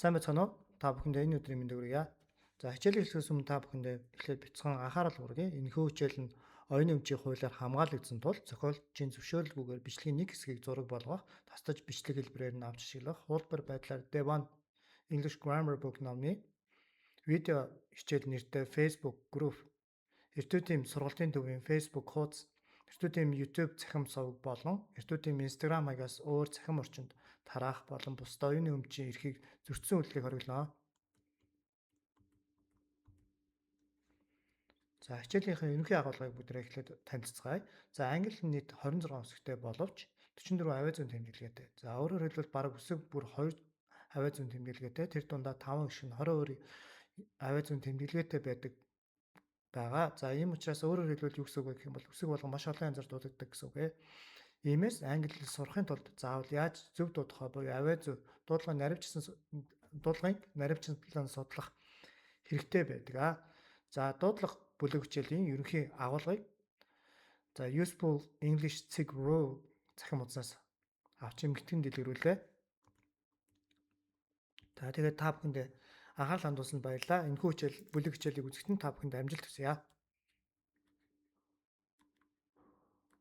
Сайн байцгаана уу? Та бүхэндээ энэ өдрийн мэндийг хүргье. За, хичээлийг эхлэхээс өмнө та бүхэндээ эхлээд бяцхан анхаарал хүргэе. Энэхүү хичээл нь оюуны өмчийн хуулиар хамгаалагдсан тул зохиолчийн зөвшөөрлгүйгээр бичлэгийн нэг хэсгийг зураг болгох, тасдаж бичлэг хэлбэрээр нь авч ашиглах, хуулбар байдлаар Devan English Grammar Book номны видео хичээл нэртэй Facebook group, Эртүтийн сургалтын төвийн Facebook хуудас, Эртүтийн YouTube цахим суваг болон Эртүтийн Instagram хаягаас өөр цахим орчинд тараах болон бусад оюуны өмчийн эрхийг зөрчсөн үйлдэлийг хориглоно. За, хичээлийнхээ ерөнхий агуулгыг бүгдээ эхлээд танилцгаая. За, англи хэл нийт 26 үсэгтэй боловч 44 авиа зүйн тэмдэглэгээтэй. За, өөрөөр хэлбэл бараг үсэг бүр 2 авиа зүйн тэмдэглэгээтэй. Тэр дундаа 5 гишүүн нь 22 авиа зүйн тэмдэглэгээтэй байдаг байгаа. За, ийм учраас өөрөөр хэлбэл юу гэсэн үг вэ гэх юм бол үсэг болгон маш олон янзаар дуудагддаг гэсэн үг ээ. Иймээс англи хэл сурахын тулд заавал яаж зөв дуудах вэ буюу авиа зүй дуудлагын наривчсан дуудлагыг наривчлан судлах хэрэгтэй байдаг аа. За, дуудлага бүлэг хичээлийн ерөнхий агуулгыг за Useful English Цэг рүү цахим хуудаснаас авч эмгэгтгэн дэлгэрүүлээ. За, тэгээд та бүхэндээ анхаарал хандуулсанд баярлалаа. Энэхүү хичээл бүлэг хичээлийг үзэхэд та бүхэнд амжилт хүсье.